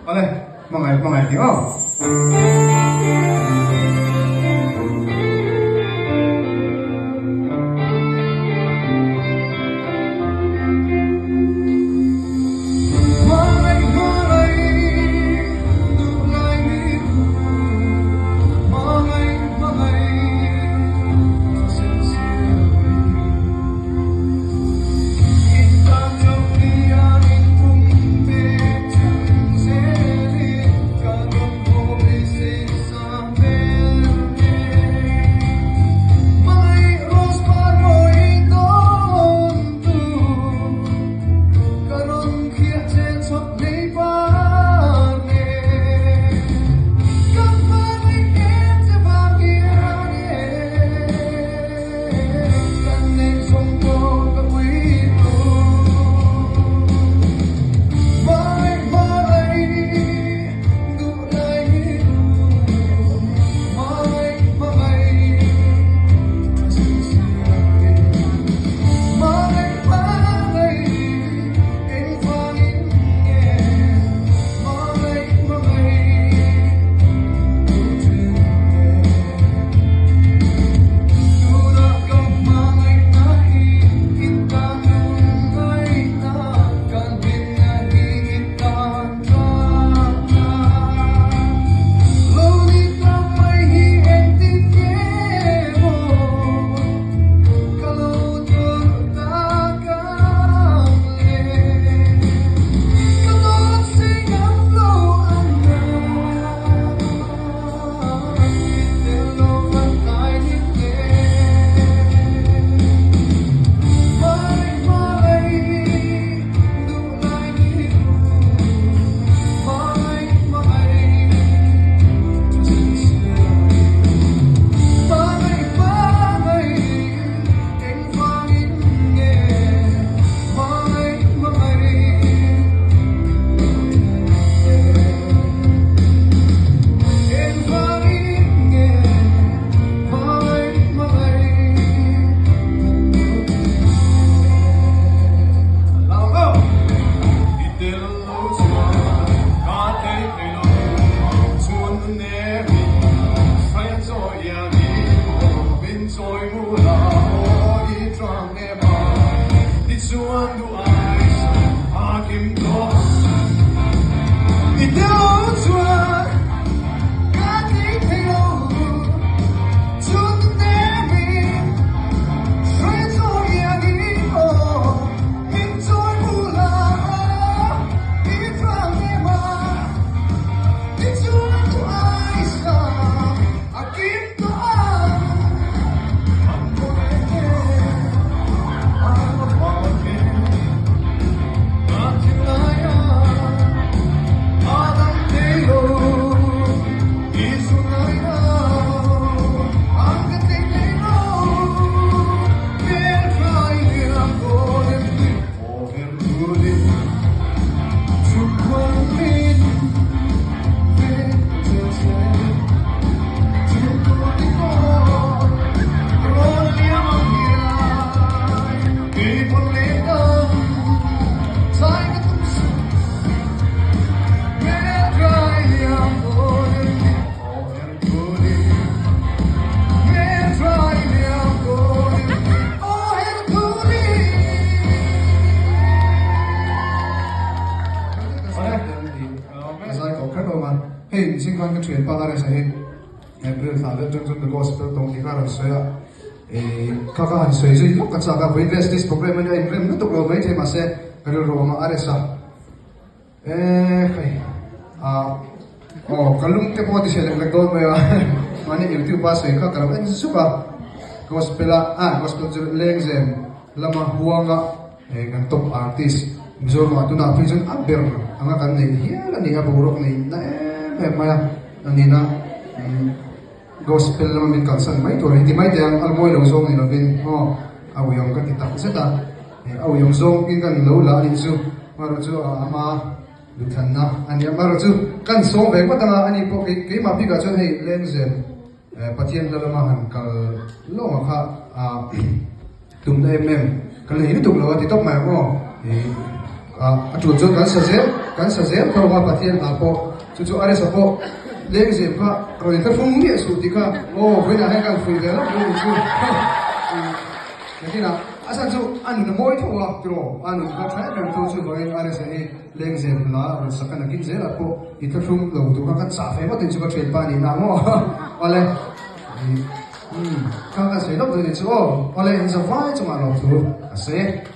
Awle, hmangaih hmangaih tih aw. A tul chuan kan sa zel, kan sa zel tho a Pathian hla pawh. Chu chu Aresa pawh lengzem kha rawn inthlahrung miah suh tih kha aw vawiinah hian ka han fuih ve lawk dawn chu. Nakinah a chhan chu a nun a mawi tho a tiraw, a nun kha tha em em tho chu vangin Aresa hi lengzem hla rawn sak a nakin zelah pawh inthlahrung lo tur kha ka chah ve ngawt in chu ka thianpa a nihna maw awle. Umm kha ka sawi lawk dawn ni chu aw awle in zavai chungah lawmthu a sawi e.